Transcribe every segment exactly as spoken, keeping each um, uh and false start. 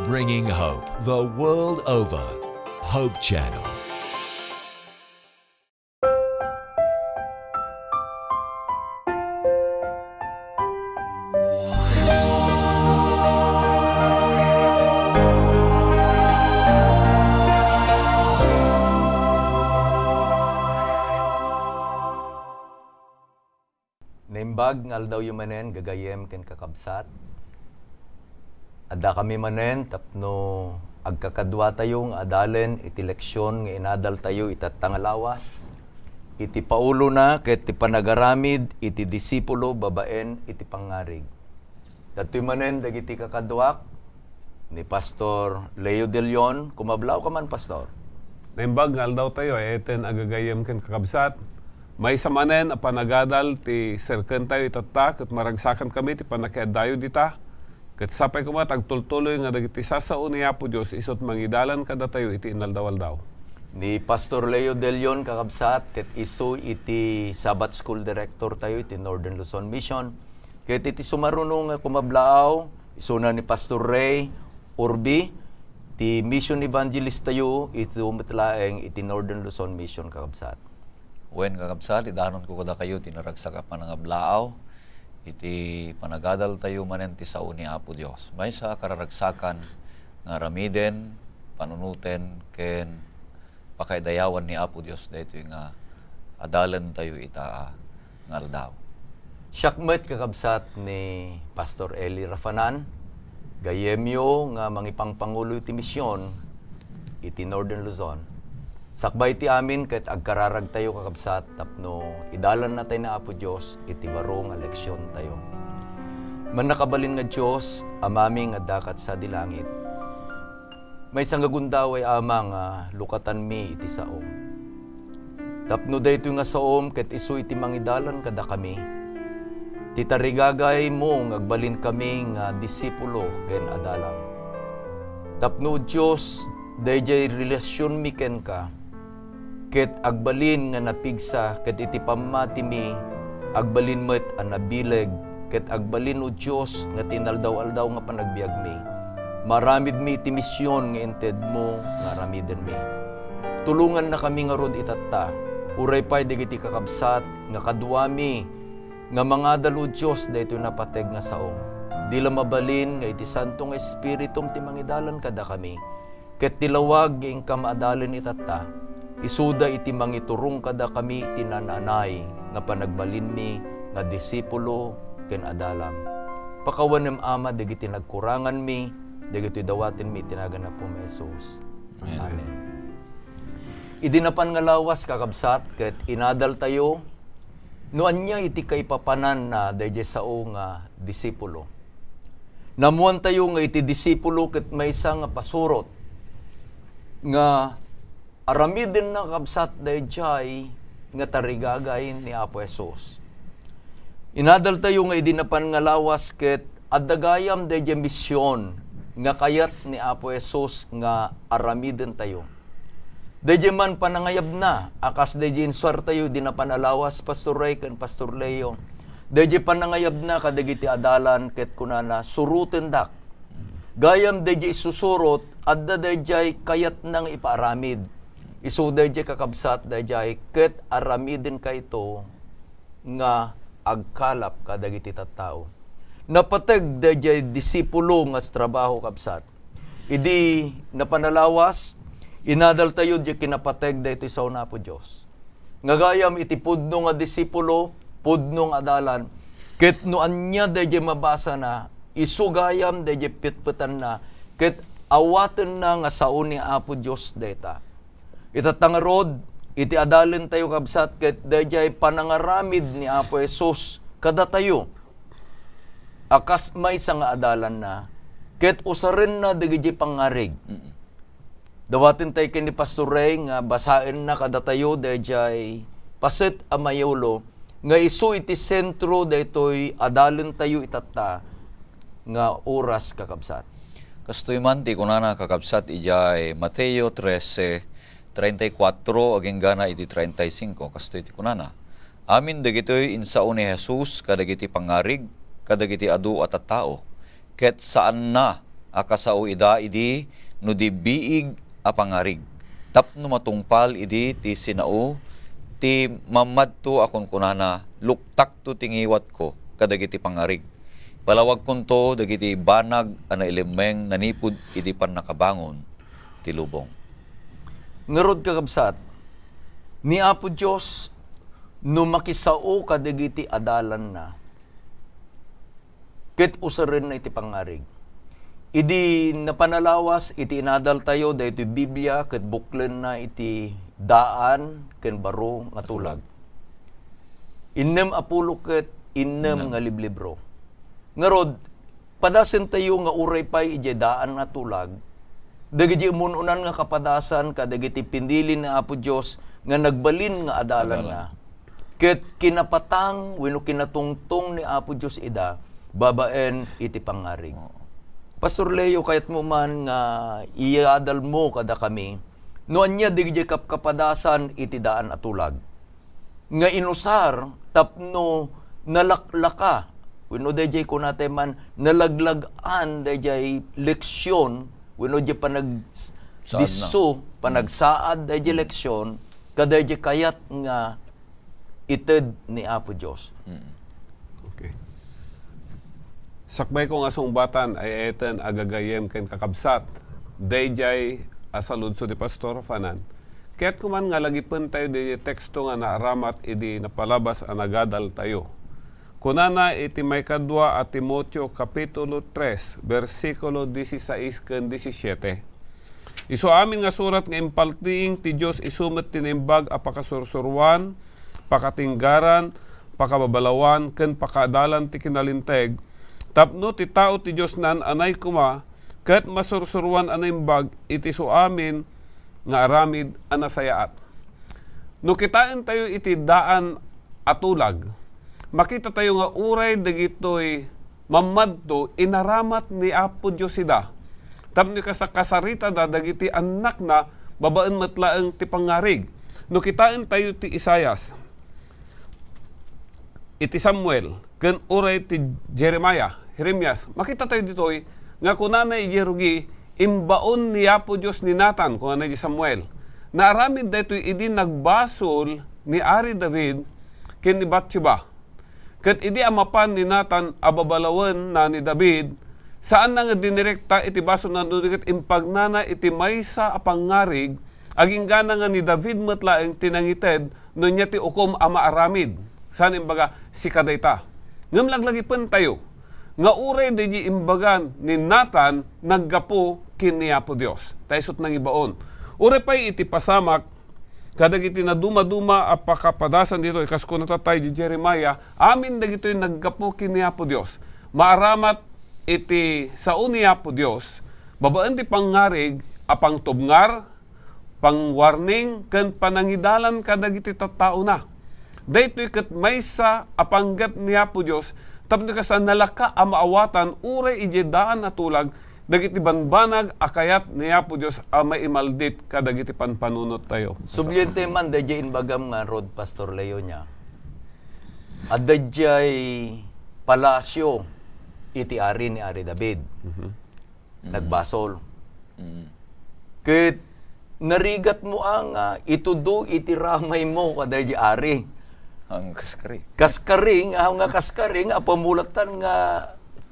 Bringing hope the world over. Hope Channel. Naimbag nga aldawyo manen, gagayyem ken kakabsat. Addakami manen tapno agkakaduatayo nga adalen iti leksion nga inadaltayo itatta nga lawas, iti paulona ket ti panagaramid iti disipulo babaen iti pangngarig. Datoy manen dagiti kakaduak, ni Pastor Leo De Leon. Kumablawka man, Pastor. Naimbag nga aldawtayo, eten a gagayyem ken kakabsat. Maysa manen a panagadal ti serkentayo itatta, ket maragsakankami ti pannakiaddayo dita. Ket sapay koma ta agtultuloy nga dagiti sasao ni Apo Dios isut mangidalan kadatayo iti inaldaw-aldaw. Ni Pastor Leo De Leon, kakabsat, ket isu iti Sabbath School Director tayo iti Northern Luzon Mission. Ket iti sumaruno nga kumablaaw, isuna ni Pastor Ray Urbi, ti mission evangelist tayo, isu met laeng iti Northern Luzon Mission, kakabsat. Wen, kakabsat, idanonko kadakayo ti naragsak a panangablaaw iti panagadal tayo manen ti sao ni Apo Dios. Maysa a kararagsakan nga aramiden, panunoten, ken pakaidayawan ni Apo Dios daytoy nga adalen tayo ita a nga aldaw. Siak met, kakabsat, ni Pastor Eli Rafanan, gayyemyo nga mangipangpangulo iti mision iti Northern Luzon. Sakbay ti amin ket agkararagtayo, kakabsat, tapno idalannatayo ni Apo Dios iti baro nga leksiontayo. Mannakabalin nga Dios, Amami nga adda kat sadi langit, maysa nga gundaway, Ama, nga lukatanmi iti saom. Tapno daytoy nga saom ket isu iti mangidalan kadakami, ti tarigagaymo nga agbalinkami nga disipulo ken adalam. Tapno, Dios, daydiay relasionmi kenka, ket agbalin nga napigsa, ket iti pammatimi, agbalin met a nabileg, ket agbalin, O Dios, nga ti inaldaw-aldaw nga panagbiagmi, maaramidmi iti mision nga intedmo nga aramidenmi. Tulongannakami ngarud itatta, uray pay dagiti kakabsat nga kaduami nga mangadal, O Dios, daytoy napateg nga saom. Di la mabalin nga iti Santo nga Espiritum ti mangidalan kadakami, ket ti lawag nga inka maadalen itatta, isuda iti mangiturong kadakami iti naan-anay nga panagbalinmi nga disipulo ken adalam. Pakawanem, Ama, dagiti nagkuranganmi, dagitoy dawatenmi iti nagan Apomi Jesus. Amen. Amen. Idi napan nga lawas, kakabsat, ket inadaltayo no ania iti kaipapananna daydiay sao nga disipulo. Naammoantayo nga iti disipulo ket maysa nga pasurot nga aramidenna, kakabsat, daydiay nga tarigagay ni Apo Jesus. Inadaltayo nga idi napan nga lawas ket adda gayam daydiay mision nga kayat ni Apo Jesus nga aramidentayo. Daydiay man panangayabna a kas daydiay insuartayo idi napan a lawas, Pastor Ray ken Pastor Leo. Daydiay panangayabna kadagiti adalan ket kunana, "Surotendak." Gayam daydiay isusurot, adda daydiay kayatna nga ipaaramid. Isu daydiay, kakabsat, daydiay ket aramidenkayto nga agkalap kadagiti tattao. Napateg daydiay disipulo nga trabaho, kabsat. Idi napan a lawas, inadaltayo diay kinapateg daytoy sao ni Apo Dios. Nga gayam iti pudno nga disipulo, pudno nga adalan, ket no ania daydiay mabasana, isu gayam daydiay petpetanna, ket awatenna nga sao ni Apo Dios dayta. Itatta ngarud, iti adalentayo, kabsat, ket daydiay panangaramid ni Apo Jesus kadatayo a kas maysa nga adalanna, ket usarenna dagiti pangngarig. Mm. Dawaten tay ken ni Pastor Ray nga basaenna kadatayo daydiay paset a mayulo nga isu iti sentro daytoy adalentayo itatta nga oras, kakabsat. Kastoy man ti kunana, kakabsat, idiay Mateo trese, treinta y cuatro agingga na iti treinta y cinco. Kastoy ti kunana, "Amin dagitoy insao ni Jesus kadagiti pangngarig kadagiti adu a tattao, ket saanna a kasao ida idi no di biig a pangarig. Tapno matungpal idi ti sinao ti mammadto a kunkunana, "Luktakto ti ngiwatko kadagiti pangarig." Palawagkonto dagiti banag a nailemmeng nanipud idi pannakabangon ti lubong. Ngarud, kakabsat, ni Apo Dios no makisao kadagiti adalanna, ket userenna iti pangarig. Idi napan a lawas iti inadaltayo daytoy Biblia ket buklenna iti daan ken baro nga tulag. Innem a pulo ket innem Innem. nga liblibro. Ngarud, padasentayo nga uray pay idiay daan a tulag, dagiti imun-unan nga kapadasan kadagiti pinili ni Apo Dios nga nagbalin nga adalanna. Adalan. Ket kinapatang wenno kinatungtong ni Apo Dios ida babaen iti pangarig. Oo. Pastor Leo, kayatmo man nga iyadalmo kadakami no ania dagiti kapkapadasan iti daan a tulag nga inusar tapno nalaklaka wenno daydiay kunatay man nalaglag-an daydiay leksion wenno diay panag-, Saad na. disso, Mm. panagsaad daydiay Mm. leksion, kadaydiay kayat nga ited ni Apo Dios. Mm. Okay. Sakbayko nga sungbatan, ay-ayaten a gagayyem ken kakabsat, daydiay a saludsod ni Pastor Fanan. Kayatko man nga lagipentayo daydiay teksto nga naaramat idi napalabas a nagadaltayo. Kunana iti maikadua a Timoteo, Kapitulo tres, bersikulo dieciséis ken diecisiete, "Isu amin nga surat nga impaltiing ti Dios isu met ti naimbag a pakasursuroan, pakatinggaran, pakababalawan, ken pakaadalan ti kinalinteg, tapno ti tao ti Dios naan-anay koma, ket masursuroan a naimbag iti isu amin nga aramid a nasayaat." No kitaentayo iti daan a tulag, makitatayo nga uray dagitoy mammadto, inaramat ni Apo Dios ida. Tapno kasta, kasaritada dagiti annakna babaen met laeng ti pangarig. No kitaentayo ti Isaias, iti Samuel, ken uray ti Jeremiah, Jeremias, makitatayo ditoy nga kunana idiay rugi, "Imbaon ni Apo Dios ni Natan," kunana idiay Samuel. Naaramid daytoy idi nagbasol ni Ari David ken ni Bathsheba. Ket idi a mapan ni Natan a babalawenna ni David, saanna nga dinirekta iti basolna no di ket impagnana iti maysa a pangngarig, agingga nga ni David met laeng ti nangited no ania ti ukom a maaramid. Saan imbaga, "Sika dayta." Ngem laglagipentayo nga uray daydi imbagan ni Natan naggapu ken ni Apo Dios. Ta isut' nangibaon. Uray pay iti pasamak kadagiti nadumaduma a pakapadasan ditoy, kas kunata tay di Jeremiah, amin dagitoy naggapu ken ni Apo Dios. Maaramat iti sao ni Apo Dios, babaen ti pangngarig a pangtubngar, pangwarning, ken panangidalan kadagiti tattaona. Daytoy ket maysa a panggep ni Apo Dios tapno kasta, nalaka a maawatan uray idiay daan a tulag dagiti banbanag a kayat ni Apo Dios a maimaldit kadagiti panpanunottayo. Subliente man daydiay imbagam ngarud, Pastor Leo, nia. Adda diay palasio iti ari ni Ari David. Mhm. Mm. Nagbasol. Mm. Ket narigatmo a nga itudo iti ramaymo kadaydiay ari. Ang kaskari. Kaskari nga, nga kaskari nga pamulatan nga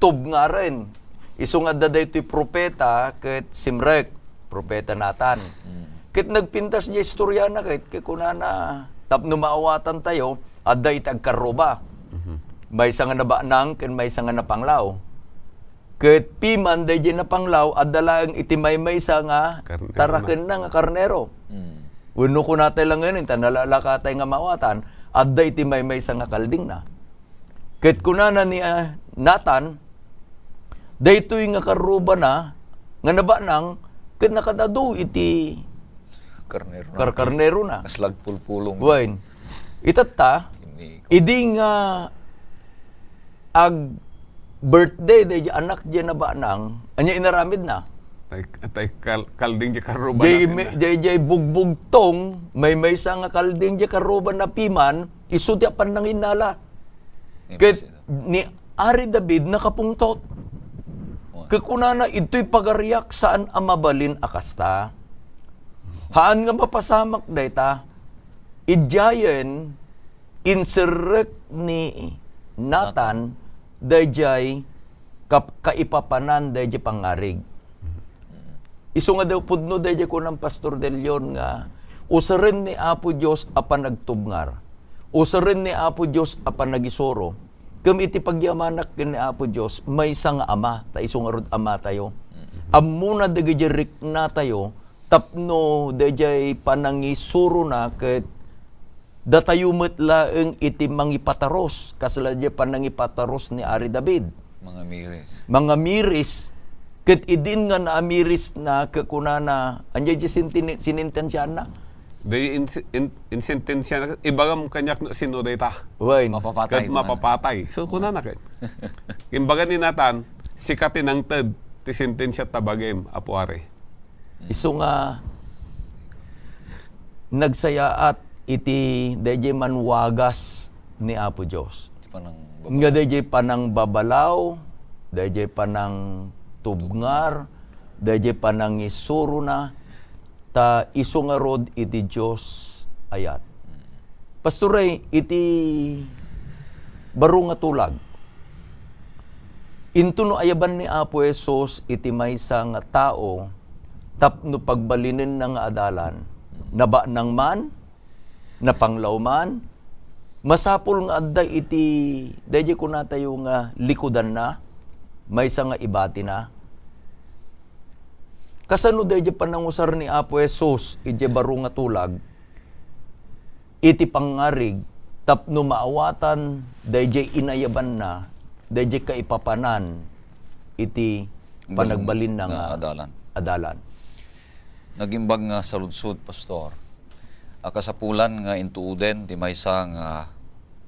tubngaren. Isu nga adda daytoy propeta ket simrek, propeta Natan. Mm. Ket nagpintas diay istoriana ket, ket kunana, tapno maawatantayo, adda iti agkarruba. Mhm. Maysa nga nabanang ken maysa nga napanglaw. Ket piman daydiay napanglaw, adda laeng iti maymaysa nga Karnero na. tarakenna nga karnero. Mm. Wenno kunatay laengen, ta nalalakatay nga maawatan, adda iti maymaysa nga kaldingna. Ket kunana ni, ah, Natan, daytoy nga karrubana nga nabanang ket nakadadu iti Karnero na. karkarnerona. Kas lagpulpulong. Wen, itatta, Ini ko. idi nga ag-birthday daydiay anak diay nabanang, ania inaramidna? Tay, tay kal-, kalding diay karruba Jay, natin me-, na. jay, jay bugbugtong, maymaysa nga kalding diay karruba na piman, isu ti apan nanginnala. Ket Imposible. ni Ari David nakapungtot. Wan. Ket kunana, "Idtoy pagariak, saan a mabalin a kasta." Haan nga mapasamak dayta. Idiayen, inserrek ni Nathan daydiay kap-, kaipapanan daydiay pangngarig. Isu nga daw pudno daydiay kunam Pastor De Leon nga usaren ni Apo Dios a panagtubngar. Usaren ni Apo Dios a panagisuro. Kem iti pagyamanak ken ni Apo Dios, maysa nga ama, ta isu ngarud Amatayo. Ammona dagiti riknatayo, tapno daydiay panangisurona ket datayo met laeng iti mangipataros, kasla diay panangipataros ni Ari David. Mangamiris. Mangamiris, ket idin nga naamiris na, ket kunana, ania diay sintini-, sinintensiaanna? Di in-, in-, insentensiaanna, ibagam kaniak no sino dayta. Wen. Mapapatay, Ket kunana. Mapapatay. So, kunana ket. Imbaga ni Nathan, sika ti nangted ti sentensia ta bagim, Apo Ari. Isu nga nagsayaat iti daydiay manwagas ni Apo Dios. Ti panangbabalaw. Nga daydiay panangbabalaw, daydiay panangtubngar, daydiay panangisurona, ta isu ngarud iti Dios ayat. Mm. Pastor Ray, iti baro nga tulag, intono ayaban ni Apo Jesus iti maysa nga tao tapno pagbalinenna nga adalan, nabanang man, napanglaw man, masapul nga adda iti, daydiay kunatayo nga likudanna, maysa nga ibatina. Kasano daydiay panangusar ni Apo Jesus idiay baro nga tulag iti pangngarig tapno maawatan daydiay inayabanna, daydiay kaipapanan iti panagbalinna nga adalan. Adalan. Nagimbag nga saludsod, Pastor, a kasapulan nga intuoden ti maysa nga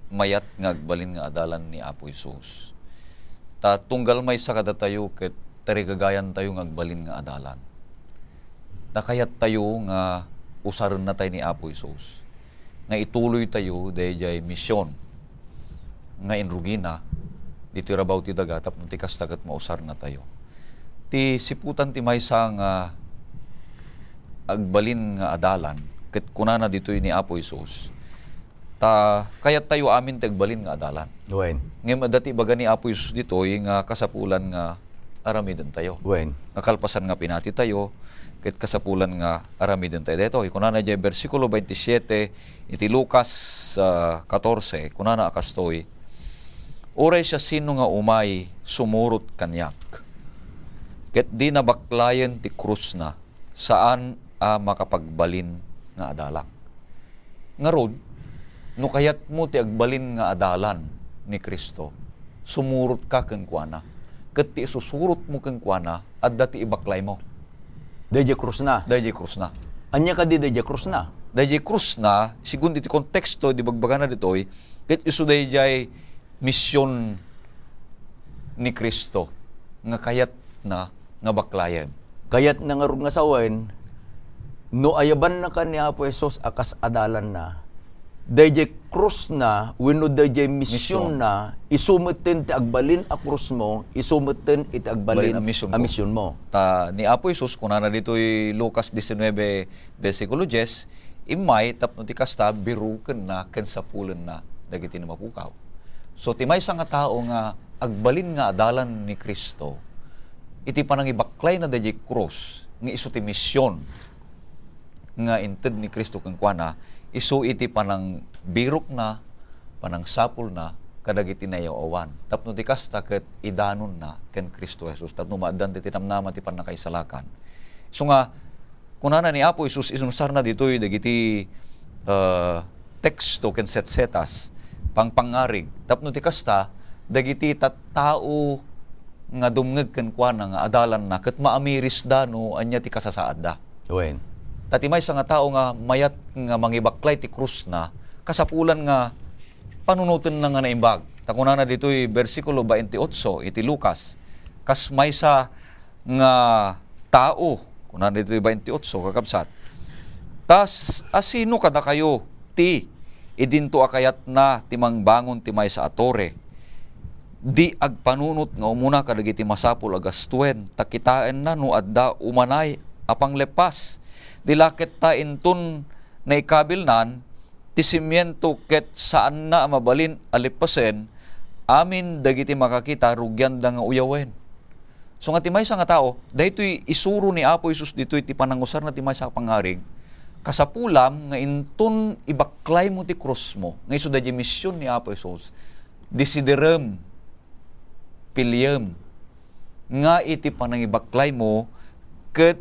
mayat nga agbalin nga adalan ni Apo Jesus. Ta tunggal maysa kadatayo ket tarigagayantayo nga agbalin nga adalan. Ta kayattayo nga usarennatay ni Apo Jesus nga ituloytayo daydiay mision nga inrugina ditoy rabaw ti daga tapno ti kasta ket mausarnatayo. Ti siputan ti maysa nga agbalin nga adalan, ket kunana ditoy ni Apo Jesus, ta kayattayo amin ti agbalin nga adalan. Wen. Ngem adda ti ibaga ni Apo Jesus ditoy nga kasapulan nga aramidentayo. Wen. Nga kalpasan nga pinatitayo, ket kasapulan nga aramidentayo daytoy. Kunana diay bersikulo twenty-seven iti Lucas, ah, katorse, kunana a kastoy, "Uray siasino nga umay sumurot kaniak, ket dina baklayen ti krusna, saan a makapagbalin nga adalan." Ngarud, no kayatmo ti agbalin nga adalan ni Cristo, sumurotka kenkuana. Ket ti isusurotmo kenkuana, adda ti ibaklaymo. Daydiay krusna. Daydiay krusna. Ania kadi daydiay krusna? Daydiay krusna, segun iti konteksto, di bagbagana ditoy, ket isu daydiay mision ni Cristo nga kayatna nga baklayen. Kayatna ngarud nga sawen, no ayabannaka ni Apo Jesus a kas adalanna, daydiay krusna wenno daydiay misionna, isu metten ti agbalin a krusmo, isu metten iti agbalin a misionmo. Ta ni Apo Jesus, kunana ditoy Lucas diecinuebe, bersikulo dies, "Immay tapno ti kasta, birukenna ken sapulenna dagiti mapukaw." So, ti maysa nga tao nga agbalin nga adalan ni Cristo, iti panangibaklayna daydiay krus, nga isu ti mision nga inted ni Cristo kenkuana, isu iti panangbirukna, panangsapulna kadagiti nayaw-awan. Tapno ti kasta ket idanonna ken Cristo Jesus, tapno maaddan ti tinamnama ti pannakaisalakan. Isu nga, kunana ni Apo Jesus, isunusarna ditoy dagiti, ah, teksto ken setsetas, pangpangngarig. Tapno ti kasta, dagiti tattao nga dumngeg kenkuana nga adalanna, ket maamirisda no ania ti kasasaadda. Wen. Ta ti maysa nga tao nga mayat nga mangibaklay ti krusna, kasapulan nga panunotenna nga naimbag. Ta kunana ditoy bersikulo twenty-eight iti Lucas, kas maysa nga tao, kunana ditoy twenty-eight, kakabsat, "Ta s-, asino kadakayo ti idinto a kayatna ti mangbangon ti maysa a tore? di agpanunot nga umuna kadagiti masapul a gastuen, ta kitaenna no adda umanay a pangleppas. Di la ket ta inton naikabilnan ti simiento ket saanna a mabalin a leppasen, amin dagiti makakita rugianda nga uyawen. So nga ti maysa nga tao, daytoy isuro ni Apo Jesus ditoy ti panangusarna ti maysa a pangarig, kasapulam nga inton ibaklaymo ti krusmo, nga isu daydiay mision ni Apo Jesus, desiderem, piliem, nga iti panangibaklaymo ket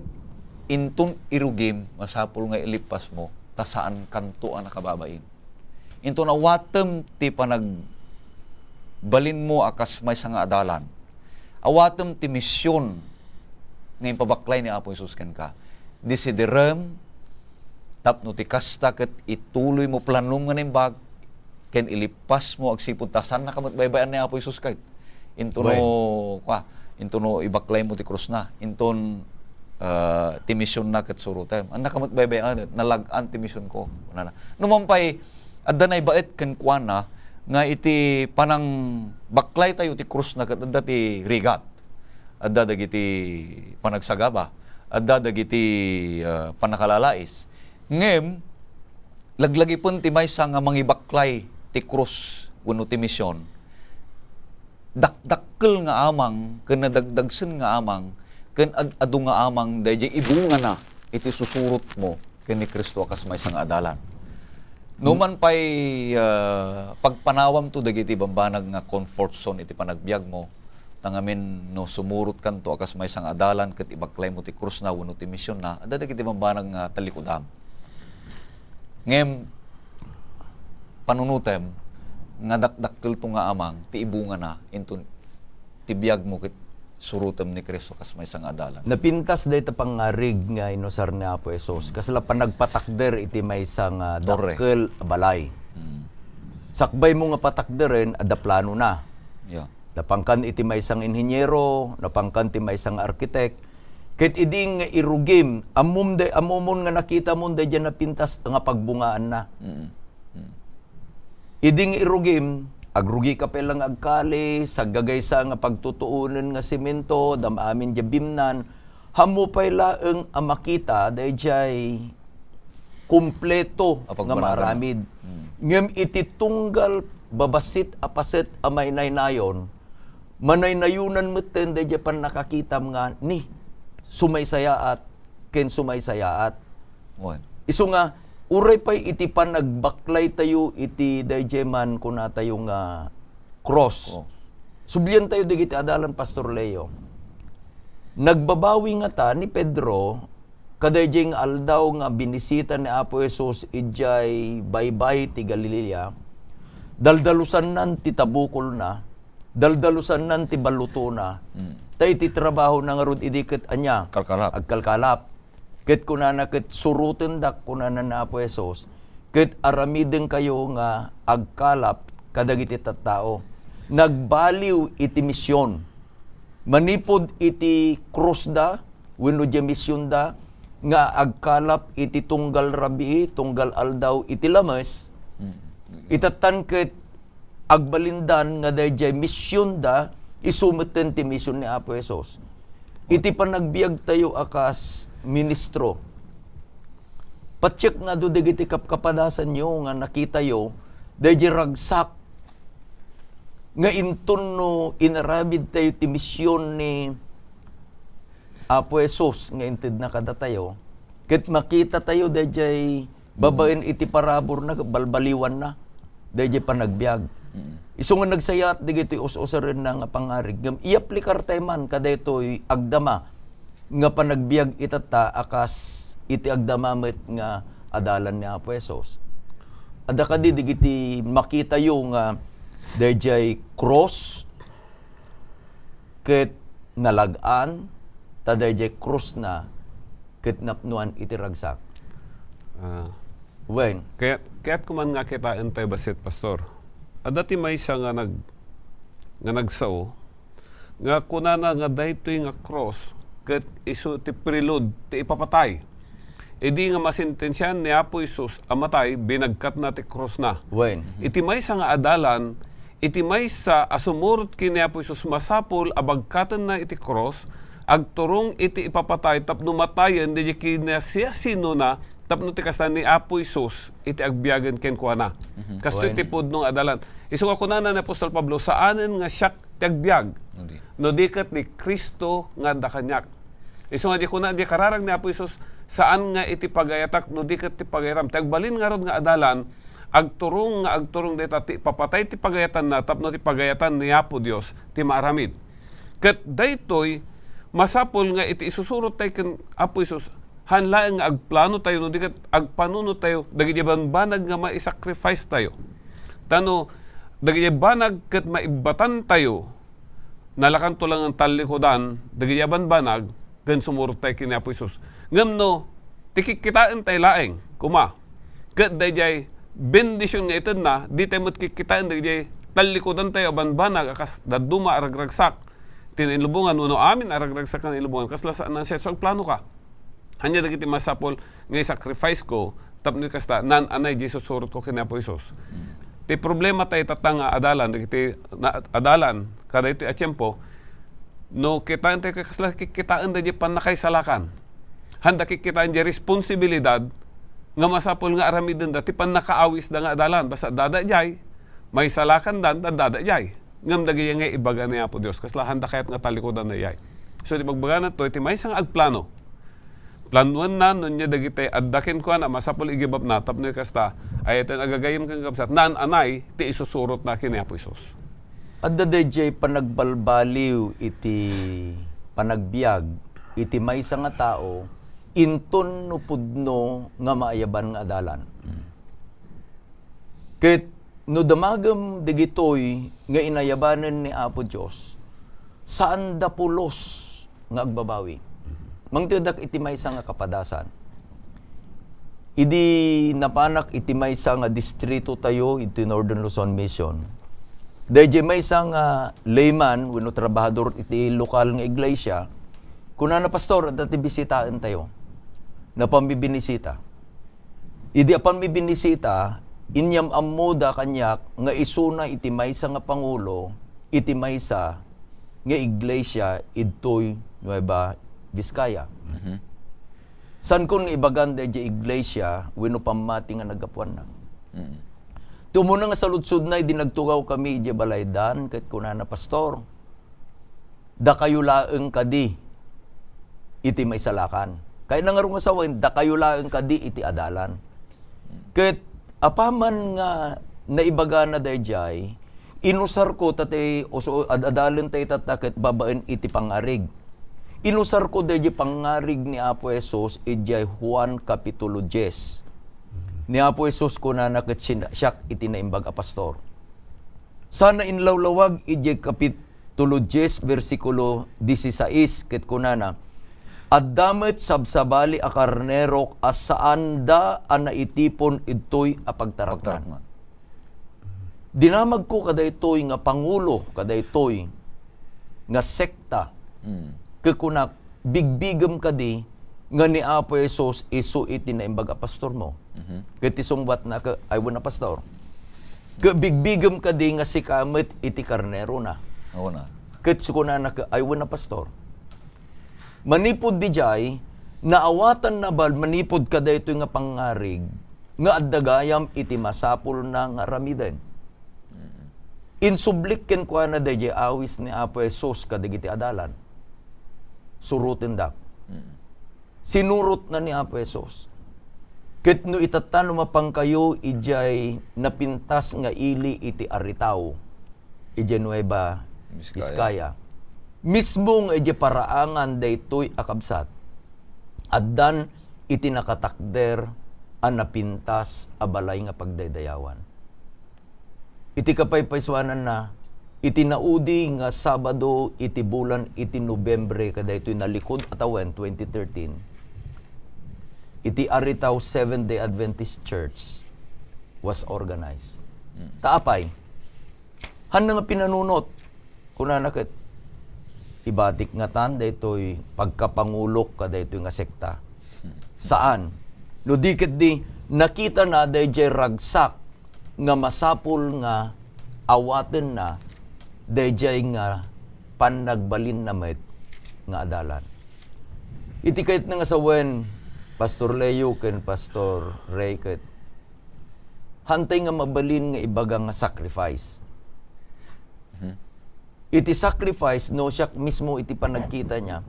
inton irugim, masapul nga ilippasmo, ta saankanto a nakababain. Inton awatem ti panagbalinmo a kas maysa nga adalan, awatem ti mision nga impabaklay ni Apo Jesus kenka. Desiderem tapno ti kasta ket ituloymo planom nga naimbag ken ilippasmo agsipud ta saannaka met baybay-an ni Apo Jesus ket intono, kua, intono ibaklaymo ti krusna, inton, ah, ti misionna ket surotem. Annaka met baybay-an, nalag-an ti misionko, kunana. Numan pay, adda naibaet kenkuana nga iti panangbaklaytayo ti krusna ket adda ti rigat. Adda dagiti panagsagaba, adda dagiti, ah, pannakalalais. Ngem, laglagipen ti maysa nga mangibaklay ti krus wenno ti mision, dakdakkel nga amang ken nadagdagsen nga amang ken ad-adu nga amang daydiay ibungana iti susurotmo ken ni Cristo a kas maysa nga adalan. Numan pay, ah, pagpanawamto dagiti bambanag nga comfort zone iti panagbiagmo, ta ngamin no sumurotkanto a kas maysa nga adalan ket ibaklaymo ti krusna wenno ti misionna, adda dagiti bambanag nga tallikudam. Ngem panunotem nga dakdakkelto nga amang ti ibungana inton ti biagmo ket surotem ni Cristo kas maysa nga adalan. Napintas dayta pangarig nga inusar ni Apo Jesus. Kasla panagpatakder iti maysa nga Torre. Dakkel a balay. Mm. Sakbaymo nga patakderen, adda planona. Yeah. Napangkan iti maysa nga inhiniero, napangkan ti maysa nga arkitek. Ket idi nga irugim, ammom de-, ammomon nga nakitamon daydiay napintas nga pagbungaanna. Mm. Mm. Idi nga irugim, agrugika pay la nga agkali, saggagaysa nga pagtutuonen nga semento, dam-amin diay beamnan, ammo pay laeng a makita daydiay kompleto a pagmanagan. Nga maaramid. Mm. Ngem iti tunggal babassit a paset a mainaynayon, manaynayonan metten daydiay pannakakitam nga ni sumaysayaat ken sumaysayaat. Wen. Isu nga, uray pay iti panagbaklaytayo iti daydiay man kunatayo nga cross. Cross. Subliantayo dagiti adalan, Pastor Leo. Nagbabawi ngata ni Pedro kadaydiay nga aldaw nga binisita ni Apo Jesus idiay baybay ti Galilea. Daldalusannan ti tabukolna, daldalusannan ti ballotona. Mm. Ta iti trabahona ngarud idi ket ania? Kalkalap. Agkalkalap. Ket kunana ket, "Surotendak," kunana ni Apo Jesus, "ket aramidenkayo nga agkalap kadagiti tattao." Nagbaliw iti mision. Manipud iti krusda wenno diay misionda nga agkalap iti tunggal rabii, tunggal aldaw iti lames, mm, itattan ket agbalindan nga daydiay misionda, isu metten ti mision ni Apo Jesus. Iti panagbiagtayo a kas ministro, patiek nga adu dagiti kapkapadasanyo nga nakitayo daydiay ragsak nga inton no inaramidtayo ti mision ni Apo Jesus nga intedna kadatayo, ket makitatayo daydiay babaen iti paraburna ket balbaliwanna daydiay panagbiag. Mm. Isu nga nagsayaat dagitoy us-usarenna nga pangarig, ngem iaplikar tayo man kadaytoy agdama nga panagbiag itatta a kas iti agdama met nga adalan ni Apo Jesus. Adda kadi dagiti makitayo nga daydiay cross ket nalag-an, ta daydiay krusna ket napnoan iti ragsak. Ah. Wen. Kayat, kayatko man nga kitaentayo bassit, Pastor. Adda ti maysa nga nag-, nga nagsao, nga kunana nga daytoy nga cross ket isu ti prelude ti ipapatay. Idi nga masentensiaan ni Apo Jesus a matay, binagkatna ti krusna. Wen. Iti maysa nga adalan, iti maysa a sumurot ken ni Apo Jesus, masapul a bagkatenna iti krus, agturong iti ipapatay tapno matayen daydiay kinasiasinona, tapno ti kasta ni Apo Jesus iti agbiagen kenkuana. Mhm. Kastoy Wen. ti pudno nga adalan. Isu nga kunana ni Apostol Pablo, "Saanen nga siak ti agbiag, Udi. no di ket ni Cristo nga adda kaniak." Isu nga di kuna, di kararag ni Apo Jesus, "Saan nga iti pagayatak, no di ket ti pagayatam." Ti agbalin ngarud nga adalan, agturong nga agturong dayta ti ipapatay ti pagayatanna tapno ti pagayatan ni Apo Dios ti maaramid. Ket daytoy, masapul nga iti isusurot tayo ken Apo Jesus, han laeng nga agplano tayo, no di ket agpanunot tayo, dagiti banbanag nga maisacrifice tayo. Tano, dagiti banag ket maibbatan tayo, nalakanto lang nga tallikudan dagiti a banbanag ken sumurot tayo ken ni Apo Jesus. Ngem no, ti kikkitaen tayo laeng, kuma, ket daydiay bendision nga itedna, di tayo met kikkitaen dagiti tallikudan tayo a banbanag a kas dadduma a ragragsak ti nailubongan, wenno amin a ragragsak nga nailubongan, kasla saan a siasino agplano ka. Ania dagiti masapul nga i-sacrifice ko tapno kasta, naan-anay diay isusurot ko ken ni Apo Jesus. Mm. Ti problema tayo tatta nga adalan, dagiti na-, adalan, kadaytoy a tiempo, no, kitaen tayo kasla kikkitaen da diay pannakaisalakan. Handa kikkitaen diay responsibilidad nga masapul nga aramidenda ti pannakaawisda nga adalan. Basta dada diay, maisalakan dan, dada diay. Ngem dagiti nga ibaga ni Apo Dios, kasla handa kayat nga talikudan daydiay. So, ti pagbagana to, iti maysa nga agplano, planuenna no ania dagiti adda kenkuana, masapul i-give up na, tapno kasta, ay iti agagayem ken kabsat, naan-anay ti isusurotna ken ni Apo Jesus. Adda daydiay panagbalbaliw iti panagbiag iti maysa nga tao, inton no pudno nga maayaban nga adalan. Mm. Ket no damagem dagitoy nga inayabanen ni Apo Dios, saanda pulos nga agbabawi. Mangtedak iti maysa nga kapadasan. Idi napanak iti maysa nga distrito tayo, iti Northern Luzon Mission, daydiay maysa nga layman wenno trabahador iti lokal nga iglesia, kunana, "Pastor, adda ti bisitaen tayo." Napan bibinisita. Idi apan mibinisita, inyam-ammoda kaniak nga isuna iti maysa nga pangulo iti maysa nga iglesia idtoy Nueva Vizcaya. Mhm. Saankon nga ibagan daydiay iglesia wenno pammati nga naggapuanna. Mhm. Ti umuna nga saludsodna idi nagtugaw kami idiay balaydan, ket kunana, "Pastor, dakayo laeng kadi iti maisalakan." Kayatna ngarud nga sawen, "Dakayo laeng kadi iti adalan." Ket apaman nga naibagana daydiay, inusarko ta ti usu-, ad-, adalen tayo tatta ket babaen iti pangngarig. Inusarko daydiay pangngarig ni Apo Jesus idiay Juan Kapitulo dies. Ni Apo Jesus kunana ket sin-, siak iti naimbag a pastor. Sana inlawlawag idiay kapitulo dies, bersikulo dieciséis, ket kunana, "Adda met sabsabali a karnerok a saanda a naitipon idtoy a pagtarakman." Pagtarakman. Dinamagko kadaytoy nga pangulo, kadaytoy nga sekta. Mm. Ket kunak, "Bigbigem kadi nga ni Apo Jesus isu iti naimbag a pastormo?" Mhm. Ket ti sungbatna ket, "Ay, wen a, Pastor." Ket, "Bigbigem kadi nga sika met iti karnerona?" Awan a. Ket kunana ket, "Ay, wen a, Pastor." Manipud didiay, naawatanna bal-, manipud kadaytoy nga pangngarig nga adda gayam iti masapulna nga aramiden. Mm. Insublik kenkuana daydiay awis ni Apo Jesus kadagiti adalan. Surotendak. Mm. Sinurotna ni Apo Jesus. Ket no itatta, no mapankayo idiay napintas nga ili iti Aritaw, idiay Nueva Vizcaya. Vizcaya. Mismo nga idiay paraangan daytoy a kabsat, addan iti nakatakder a napintas a balay nga pagdaydayawan. Iti kapaypaysuananna, iti naudi nga Sabado iti bulan iti Nobyembre kadaytoy nalikud a tawen, twenty thirteen, iti Aritaw Seventh-day Adventist Church was organized. Mm. Ta apay, hanna nga pinanunot, kunana ket, "Ibatik ngatan daytoy pagkapangulok kadaytoy nga sekta." Saan. No di ketdi, nakitana daydiay ragsak nga masapul nga awatenna daydiay nga pannagbalinna met nga adalan. Iti kayatna nga sawen, Pastor Leo ken Pastor Ray, ket hantay nga mabalin nga ibaga nga sacrifice. Mhm. Iti sacrifice, no, siak mismo iti panagkita niya,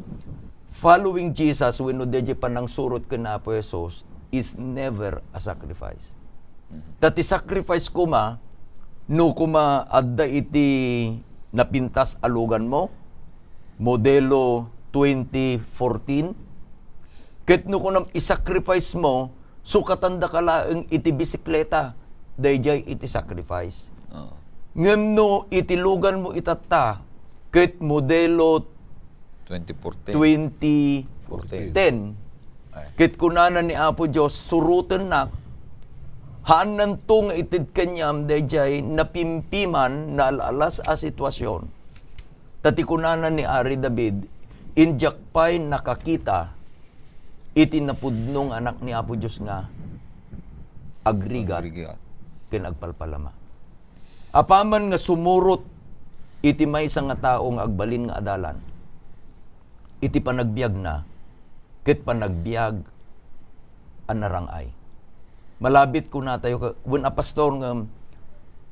following Jesus wenno daydiay panangsurot ken Apo Jesus is never a sacrifice. Mhm. Ta ti sacrifice koma, no koma adda iti napintas a lugan mo, modelo twenty fourteen, ket no kunam isacrifice mo, sukatandaka laeng iti bisikleta, daydiay iti sacrifice. Oo. Ngem no iti lugan mo itatta, ket modelo Twenty fourteen. twenty ten, Ay. ket kunana ni Apo Dios, "Surotennak," haannanto nga ited kaniam daydiay napimpiman, naal-alas a sitwasyon. Ta ti kunana ni Ari David, "Indiak pay nakakita iti napudno nga Anak ni Apo Dios nga agrigat Agrigat. ken agpalpalama." Apaman nga sumurot iti maysa nga tao nga agbalin nga adalan iti panagbiagna, ket panagbiag a narang-ay. Malabit kunatayo ka, wen a pastor nga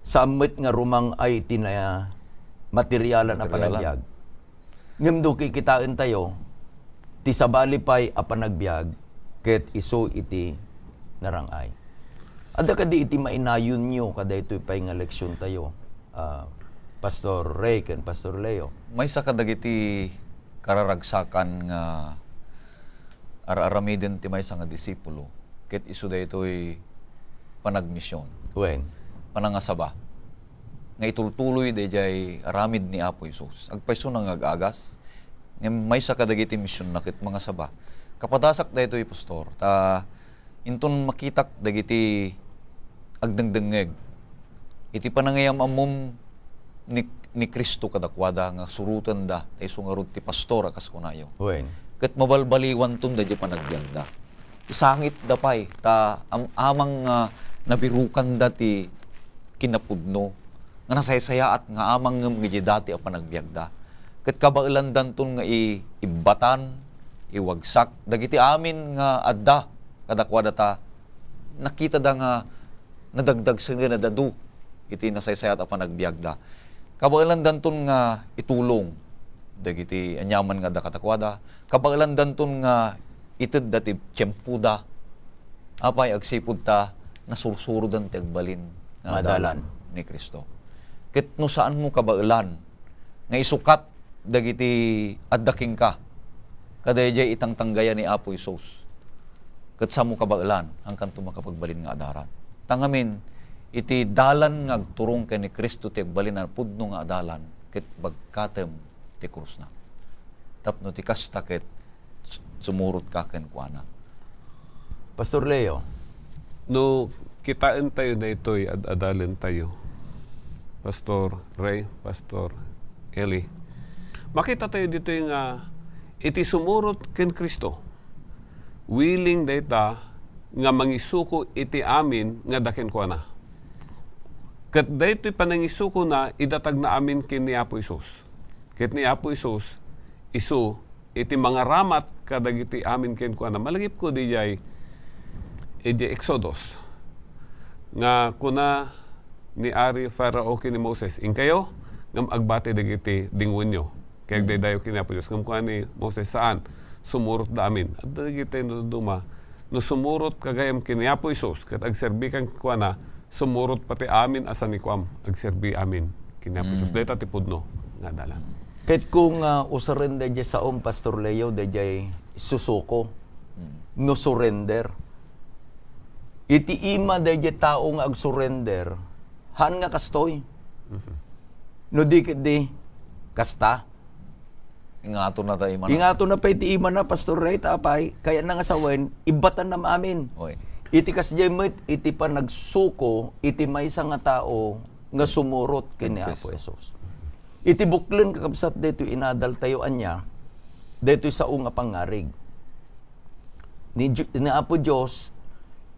saan met nga rumang-ay iti na materialan a Materialan. panagbiag. Ngem do kikitaentayo, ti sabali pay a panagbiag, ket isu iti narang-ay. Adda kadi iti mainayonyo kadaytoy pay nga leksiontayo, ah, Pastor Ray ken Pastor Leo? Maysa kadagiti kararagsakan nga ar-aramiden ti maysa nga disipulo, ket isu daytoy panagmision. Wen. Panangasaba. Nga itultuloy daydiay aramid ni Apo Jesus. Agpayso nga ag-agas, ngem maysa kadagiti misionna ket mangasaba. Kapadasak daytoy, Pastor, ta inton makitak dagiti agdengdengngeg iti panangayam-ammom ni, ni Cristo kadakuada nga surotenda, ta isu ngarud ti pastor a kas kunayo. Wen. Ket mabalbaliwanton daydiay panagbiagda. Isangitda pay, ta am-, amang nga nabirukanda ti kinapudno nga nasaysayaat nga amang ngem idiay dati a panagbiagda. Ket kabaelandanton nga i-, ibbatan, iwagsak dagiti amin nga adda kadakuada ta nakitada nga nadagdagsen ken nadadu iti nasaysayaat a panagbiagda. Kabaelandanton nga itulong dagiti aniaman nga adda kadakuada. Kabaelandanton nga itedda ti tiempoda. Apay, agsipud ta nasursurodan ti agbalin nga Nga adalan. adalan ni Cristo. Ket no saanmo kabaelan nga isukat dagiti adda kenka kadaydiay itangtanggaya ni Apo Jesus, ket saanmo kabaelan, haankanto makapagbalin nga adalan. Ta ngamin, iti dalan nga agturong ken ni Cristo ti agbalin a pudno nga adalan, ket bagkatem ti krusna. Tapno ti kasta ket sumurotka kenkuana. Pastor Leo. No kitaentayo daytoy, ad-adalentayo, Pastor Ray, Pastor Eli, makitatayo ditoy nga iti sumurot ken Cristo, willing dayta nga mangisuko iti amin nga adda kenkuana. Ket daytoy panangisukona, idatagna amin ken ni Apo Jesus. Ket ni Apo Jesus, isu iti mangaramat kadagiti amin kenkuana. Malagipko diay, idiay Exodus, nga kuna ni Ari Farao ken ni Moses, "Inkayo ngem agbati dagiti dingonyo." Kay Mm. agdaydayaw ken ni Apo Dios. Ngem kuna ni Moses, "Saan, sumurotda amin." Adda dagiti naduma, "No sumurotka gayam ken ni Apo Jesus, ket agserbikan kenkuana, sumurot pati amin a sanikuam, agserbi amin ken ni Apo Jesus." Mm. Dayta ti pudno nga adalan. Ket kung, ah, usaren daydiay saom, Pastor Leo, daydiay susuko, Mm. no surrender. Iti ima daydiay tao nga agsurrender, haan nga kastoy. Mhm. No di ket di, kasta. Ingatonna ta imana. Ingatonna pay ti imana, Pastor Ray, ta apay, kayatna nga sawen, ibbatanna amin. Oy. Iti kasdiay met, iti panagsuko iti maysa nga tao nga sumurot ken ni Ken Apo Cristo. Jesus. Iti buklen, kakabsat, daytoy inadaltayo ania, daytoy sao nga pangngarig. Ni Ju-, ni Apo Dios,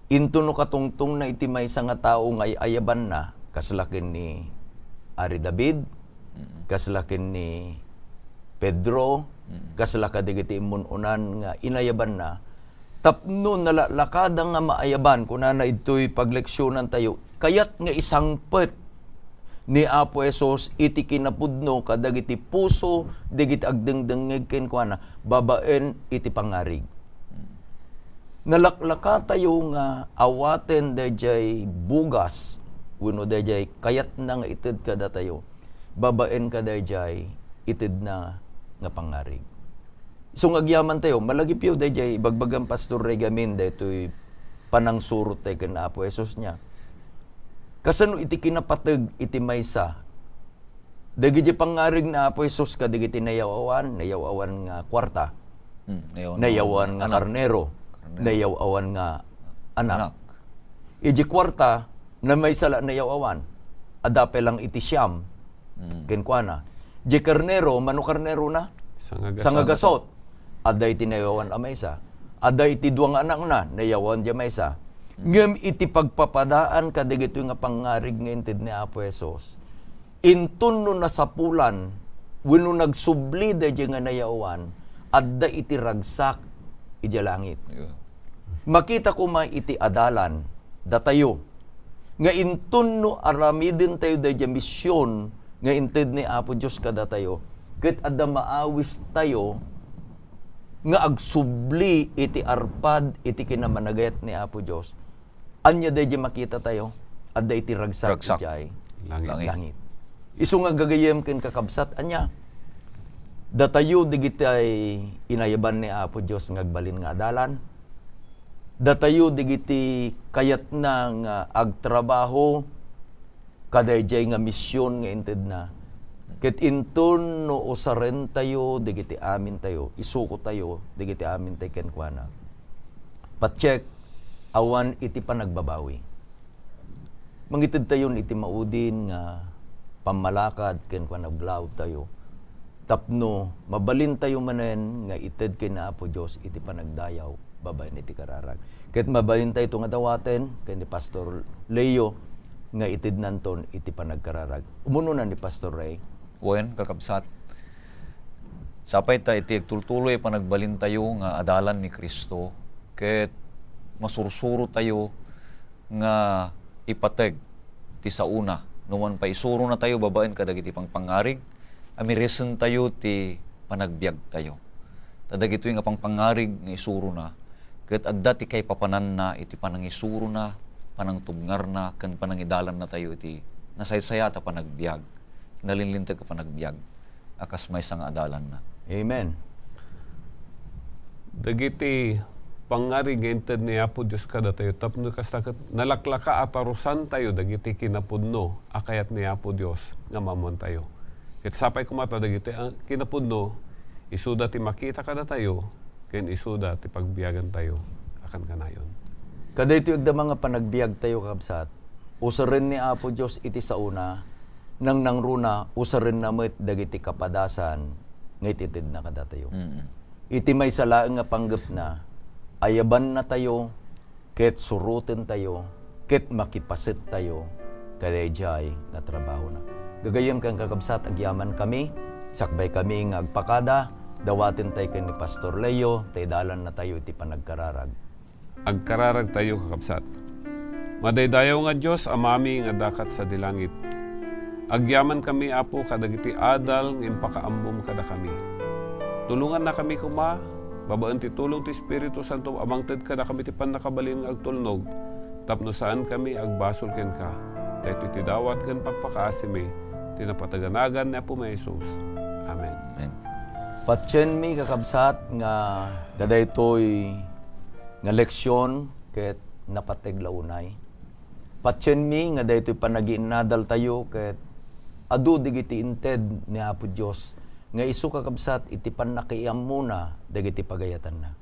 intono katungtongna iti maysa nga tao nga ay-ayabanna, kasla ken ni Ari David, Mm. kasla ken ni Pedro, Mm. kasla kadagiti immun-unan nga inayabanna, tapno nalaklakada nga maayaban, kunana idtoy pagleksionantayo, kayat nga isangpet ni Apo Jesus iti kinapudno kadagiti puso dagiti agdengdengngeg kenkuana babaen iti pangngarig. Mm. Nalaklakatayo nga awaten daydiay bugas wenno daydiay kayatna nga ited kadatayo babaen kadaydiay itedna nga pangngarig. Isu nga agyamantayo, malagipyo daydiay ibagbagam Pastor Regamin daytoy panangsurot tayo ken Apo Jesus niya. Kasano iti kinapateg iti maysa? Dagiti pangngarig ni Apo Jesus kadagiti nayaw-awan, nayaw-awan nga kuarta, Hmm, nayaw-awan nayaw-awan nga nga anak. Karnero, Karnero. Nayaw-awan nga anak. Anak. Iti kuarta, na maysa la nayaw-awan. Adda pay lang iti siam. Hmm. Kenkuana. Di karnero, mano karnero na? Sangagasot. Sangagasot. Adda iti nayaw-awan a maysa. Adda iti dua nga anakna, nayaw-awan di maysa. Hmm. Ngem iti pagpapadaan kadagitoy nga pangngarig nga inted ni Apo Jesus, inton no nasapulan wenno nagsubli daydiay nga nayaw-awan, adda iti ragsak idiay langit. Yeah. Makita koma iti adalan datayo nga inton no aramidentayo daydiay mision nga inted ni Apo Dios kadatayo, ket adda maawistayo nga agsubli iti arpad iti kinamanagayat ni Apo Dios. Ania daydiay makitatayo? Adda iti ragsak. Ragsak. Idiay langit. Langit. Langit. Isu nga gagayyem ken kakabsat, ania? Datayo dagiti inayaban ni Apo Dios nga agbalin nga adalan. Datayo dagiti kayatna nga agtrabaho kadaydiay nga mision nga intedna. Ket inton no usarentayo dagiti amintayo, isukotayo dagiti amintay kenkuana. Pacheck, awan iti panagbabawi. Mangitedtayon iti maudin nga pammalakad ken panaglaawtayo tapno mabalintayo manen nga ited ken ni Apo Dios iti panagdayaw babaen iti kararag. Ket mabalintayto nga dawaten ken ni Pastor Leo nga itednanton iti panagkararag. Umunona ni Pastor Ray. Wen, kakabsat, sapay ta iti agtultuloy a panagbalintayo nga adalan ni Cristo, ket masursurotayo nga ipateg ti saona, no man pay isuronatayo babaen kadagiti pangpangngarig, amiresentayo ti panagbiagtayo. Ta dagitoy nga pangpangngarig nga isurona, ket adda ti kaipapananna iti panangisurona, panangtubngarna, ken panangidalannatayo iti nasaysayaat a panagbiag, nalinlinteg a panagbiag a kas maysa nga adalanna. Amen. Dagiti pangngarig nga inted ni Apo Dios kadatayo tapno kasta ket nalaklaka a tarusantayo dagiti kinapudno a kayat ni Apo Dios nga maammoantayo. Ket sapay koma ta dagiti, ah, kinapudno, isuda ti makita kadatayo ken isuda ti pagbiagantayo a kankanayon. Kadaytoy agdama nga panagbiagtayo, kabsat. Usaren ni Apo Dios iti saona, nangnangruna, usarenna met dagiti kapadasan nga itedna kadatayo. Mm. Iti maysa laeng nga panggepna, ayabannatayo ket surotentayo ket makipasettayo kadaydiay nga trabahona. Gagayyem ken kakabsat, agyamankami, sakbaykami nga agpakada, dawatentayo ken ni Pastor Leo, ta idalannatayo iti panagkararag. Agkararagtayo, kakabsat. Madaydayaw nga Dios, Amami nga adda kat sadi langit. Agyamankami, Apo, kadagiti adal nga impakaammom kadakami. Tulongannakami koma, babaen ti tulong ti Espiritu Santo a mangted kadakami ti pannakabalin nga agtulnog, tapno saankami agbasol kenka. Daytoy ti dawat ken pagpakaasimi ti napataganagan ni Apomi a Jesus. Amen. Amen. Patienmi, kakabsat, nga kadaytoy nga leksion ket napateg la unay. Patienmi nga daytoy panagiinnadaltayo ket adu dagiti inted ni Apo Dios nga isu, kakabsat, iti pannakaiammona dagiti pagayatanna.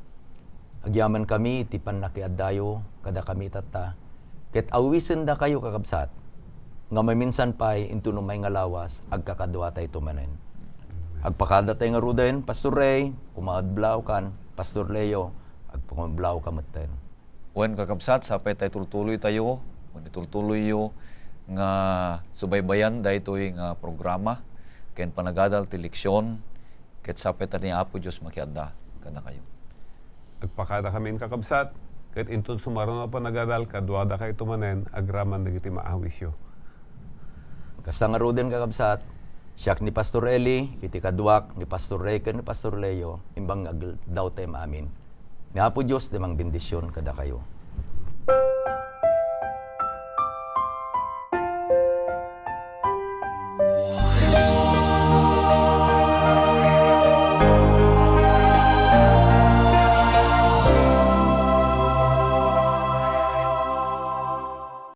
Agyamankami iti pannakiaddayo kadakami tatta, ket awisendakayo, kakabsat, nga maminsan pay inton umay nga lawas, agkakaduatayto manen. Agpakadatay ngaruden, Pastor Ray, kumaadblawkan, Pastor Leo, agkumaadblawka metten. Wen, kakabsat, sapay ta itultuloytayo, wen itultuloyyo, nga subaybayan daytoy nga programa ken panagadal ti leksion, ket sapay ta ni Apo Dios makiadda kadakayo. Agpakadakamin, kakabsat, ket inton sumaruno a panagadal, kaduadakayto manen agraman dagiti maawisyo. Kasta ngaruden, kakabsat, siak ni Pastor Eli, iti kaduak ni Pastor Ray ken ni Pastor Leo, imbag nga agdawtayam amin. Ni Apo Dios ti mangbendision kadakayo.